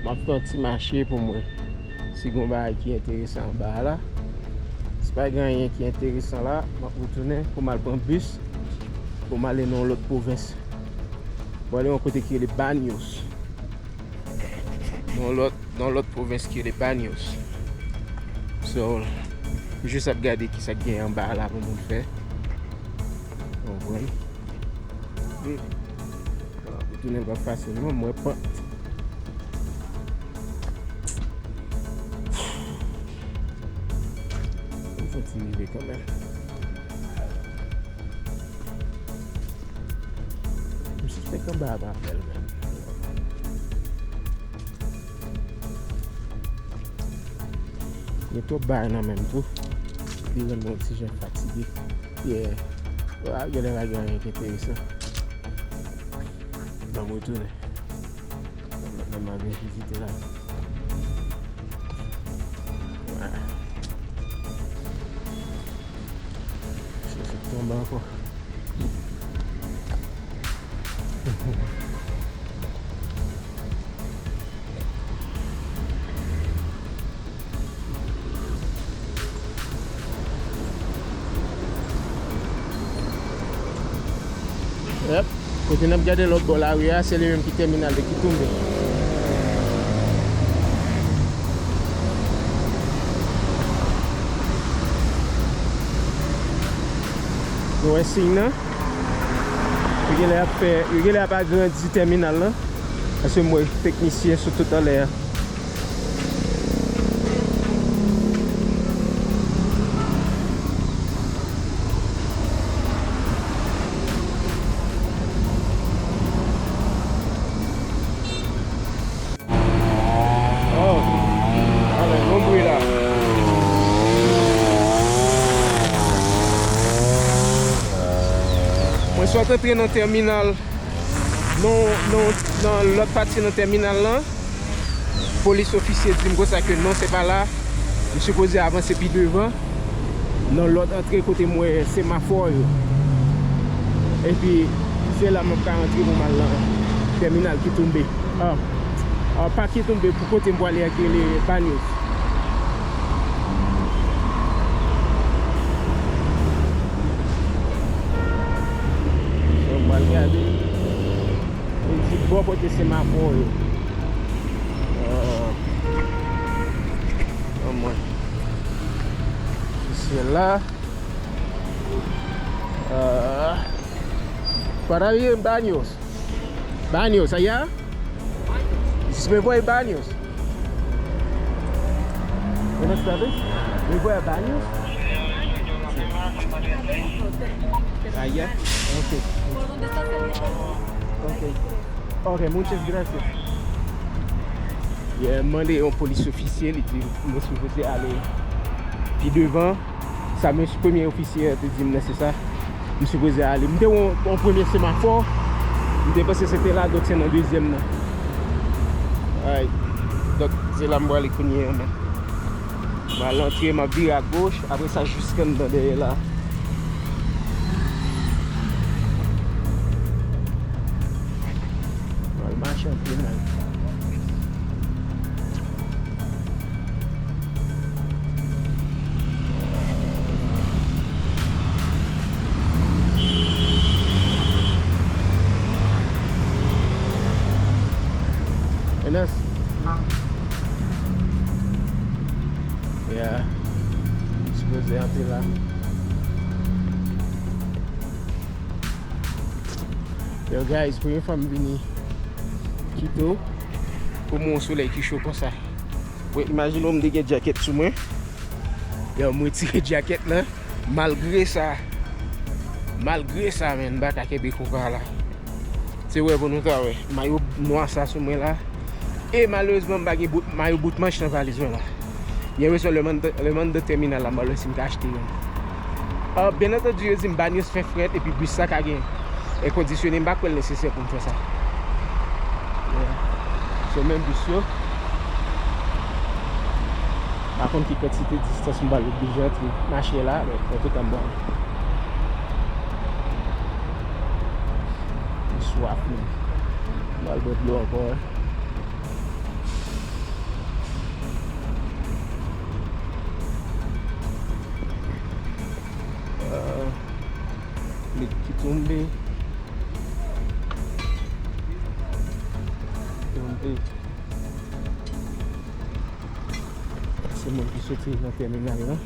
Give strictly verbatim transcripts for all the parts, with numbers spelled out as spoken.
M ap fè yon ti mache pou m wè si gen yon bagay ki enteresan anba a la. Si pa gen anyen ki enteresan la, m ap retounen pou m al pran bis pou m ale nan yon lòt pwovens. M prale yon kote ki rele Banyos. Nan yon lòt, nan yon lòt pwovens ki rele Banyos. So, m jis ap gade ki sa k gen anba a la pou moun fè. Ou konprann? Hmm. Bon, pou tounen l pa fasil non, mwen pant. M santi rive kanmenm. M sispèk anba a pa bèl menm. Gen twòp bagay nan men m tou. Li rann mwen yon ti jan fatige. Yeah. Wa, genlè pa gen anyen ki enteresan. Ban m retounen. Nan m ap vin vizite la. Wa. Se sot tonbe ankò. Yep. Kote n ap gade lòt bò lari a, se li menm ki tèminal de Kitumbe. Nou wè siy nan? Yo genlè ap fè, yo genlè ap agrandi tèminal lan. Paske m wè teknisyen sou tout anlè a. Oh, alè, gon bri la. Mwen sot antre nan tèminal, nan, nan, nan lòt pati nan tèminal lan. Polis ofisye di m konsa ke non, se pa la. M sipoze avanse pi devan, nan lòt antre kote m wè semafò yo. Epi, se la m ap ka antre pou m al nan tèminal Kitumbe. Ah, ah, pa Kitumbe, pou kote m pwale a ki rele Banyos. So, m pral gade. Li di bò kote semafò yo. Ah, anmwen. Se la. Ah. Para bien, Banyos. Banyos, allá. This is Banyos. Buenas tardes. Me voy a Banyos. Allá. Ok. Ok. Ok, muchas gracias. Yeah, m mande yon polis ofisye, li di mwen sipoze ale pi devan. Sa men premye ofisye a te di m nan, se sa. M sipoze ale. M te wè yon, yon premye semafò. M te panse se te la, donk se nan dezyèm nan. Alright. Donk, se la m prale kounye a, men. M al antre, m ap vire agoch. Apre sa, jiskanndan dèyè la. M al mache anpil, men. Enes. Yeah. Sipoze antre la. Yo, guys, premye fwa m vini Quito, pou m wè yon solèy ki cho konsa. Wi, imajine w, m te gen djakèt sou mwen. Yo, m retire djakèt lan. Malgre sa, malgre sa, men, m pa ka kenbe konpa la. Se wè pou nou ta wè. Mayo nwa sa sou mwen la. E malerezman, m pa gen bout, mayo bout manch nan valiz mwen la. Gen rezon lè m anndan, lè m anndan tèminal la, m al wè si m ka achte youn. Ah, byen antandi, yo di m Banyos fè frèt, epi bis sa ka gen èkondisyone, m pa kwè l nesesè pou m fè sa. Yeah. So, menm bis yo, pa konn ki kantite distans m pral oblije antre mache la, men antouka, m pral, m swaf, men m pral bwè dlo ankò, wi. E se moun ki soti nan tèminal lan.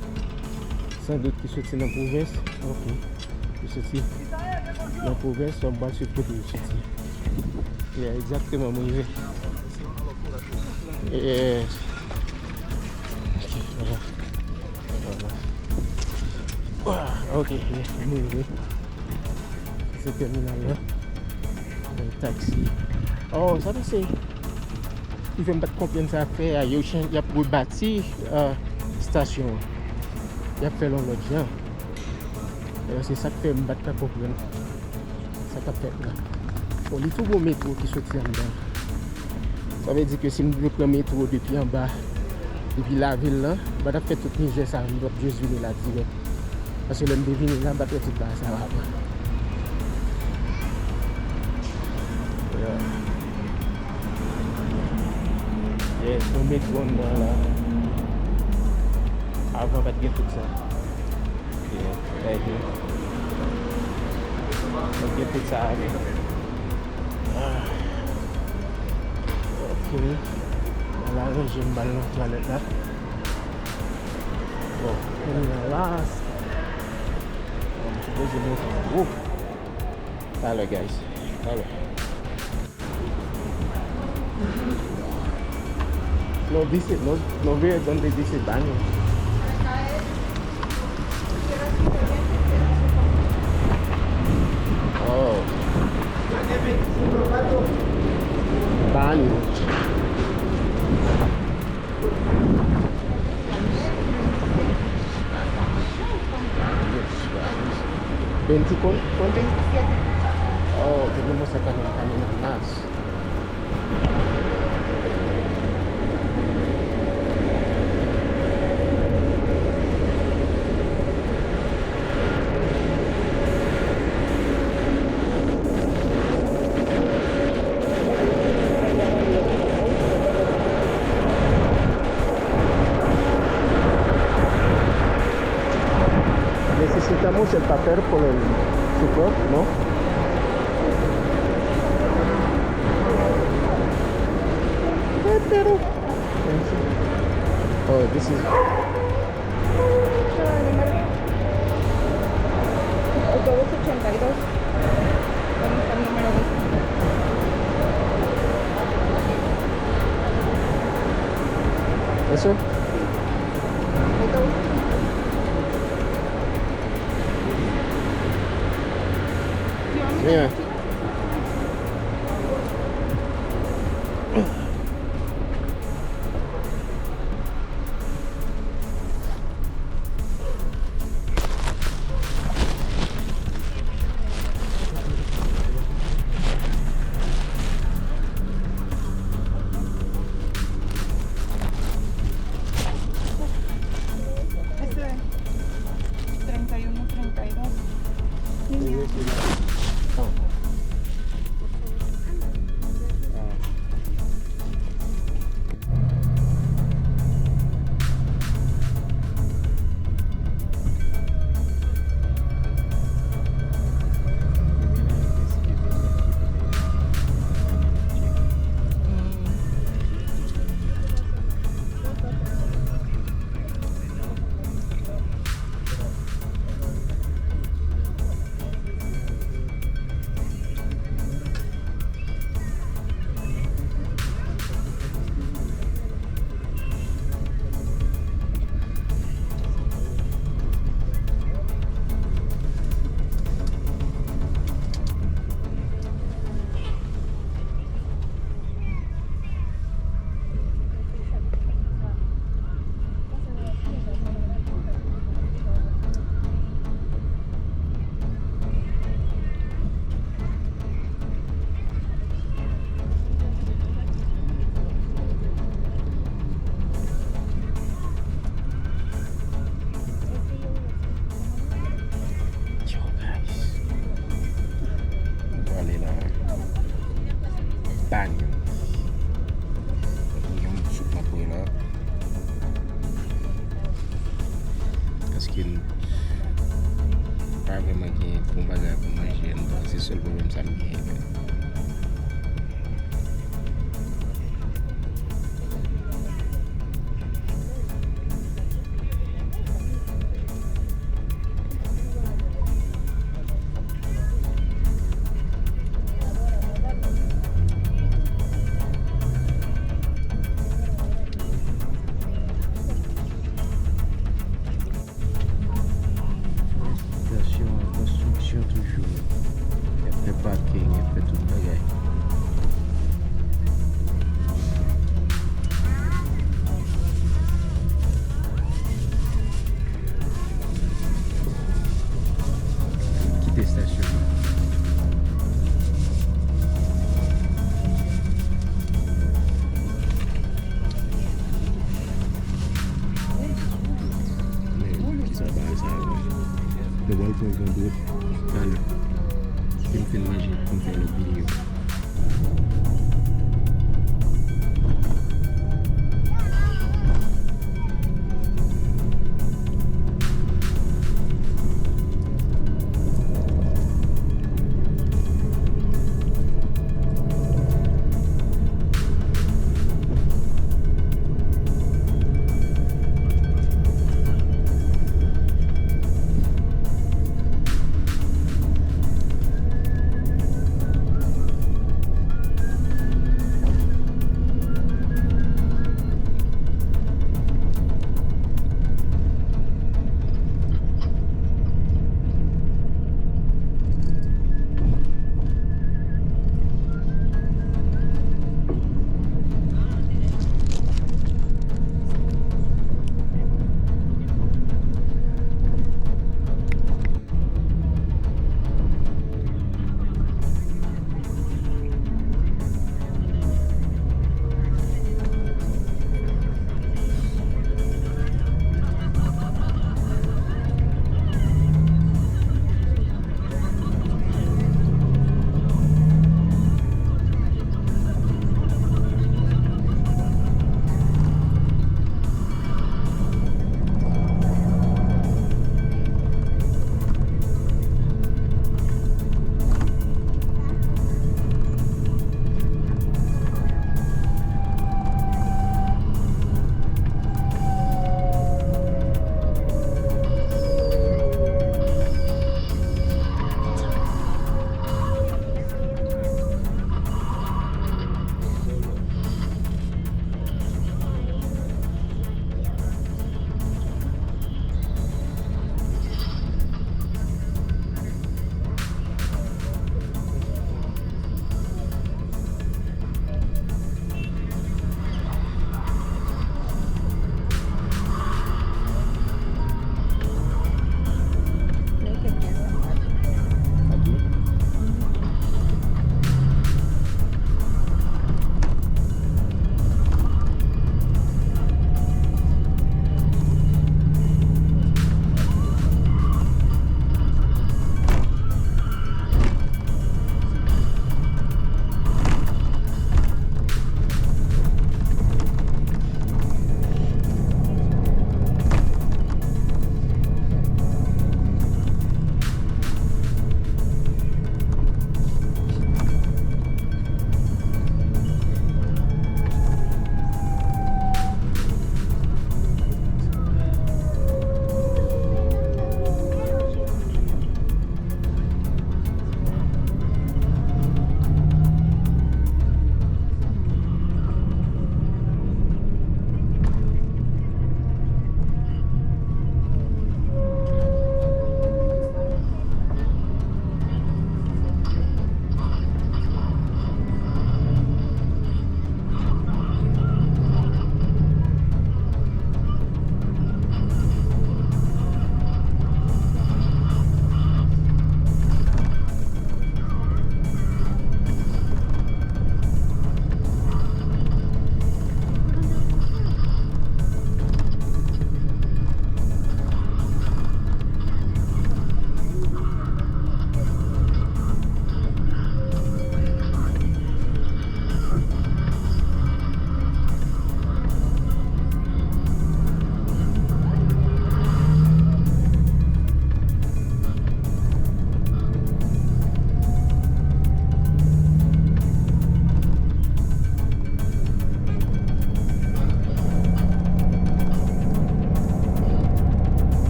San dout ki soti nan pwovens. Ok. Ki soti nan pwovens, so m pral swiv kote yo soti. Yeah, egzakteman, mwen rive. Yes. Ok, vwala. Vwala. Ah, ok, yeah, mwen rive. Se tèminal lan. Taksi. Oh, sa pase. Ki fè m pa t konprann sa y ap fè a. Yo chan-, y ap rebati, euh, estasyon an. Y ap fè l yon lòt jan. E se sa k fè m pa t ka konprann sa k ap fèt la. Bon, li tou gon metwo ki soti anndan. Sa vle di ke si m te pran metwo depi anba, depi lavil lan, m pa t ap fè tout mizè sa, m t ap jis vini la dirèk. Paske lè m te vini la, m pa t wè tout bagay sa yo avan. Yeah. Yes, nou met gwonn nan la. Avan, pa t gen tout sa. Yeah, right here. Nou gen tout sa avan. Ah. Ok. Al aranje m ba l nan twalèt la. Bon, kounye a la, bon, m sipoze monte anwo. Talè, guys. Talè. No, this is, no, no, we are done with this is Banyan. Oh. Banyan. Veinticuatro? Oh, tenemos acá en el camino más. Necesitamos el papel por el, su cuerpo, ¿no? Eh, pero, en fin. Oh, this is Autobús ochenta y dos. ¿Dónde está el número dos? ¿Eso? Autobús ochenta y dos. Mira. Ese es treinta y uno, treinta y dos. Yo, guys. Nou prale nan Banyan. Mwen gen yon sou k m ap pran la. Paske m pa vrèman gen bon bagay pou manje anndan. Se sèl pwoblèm sa m genyen, men. Mwen gen dwòt talè. Kite m fin manje pou m fè lòt videyo.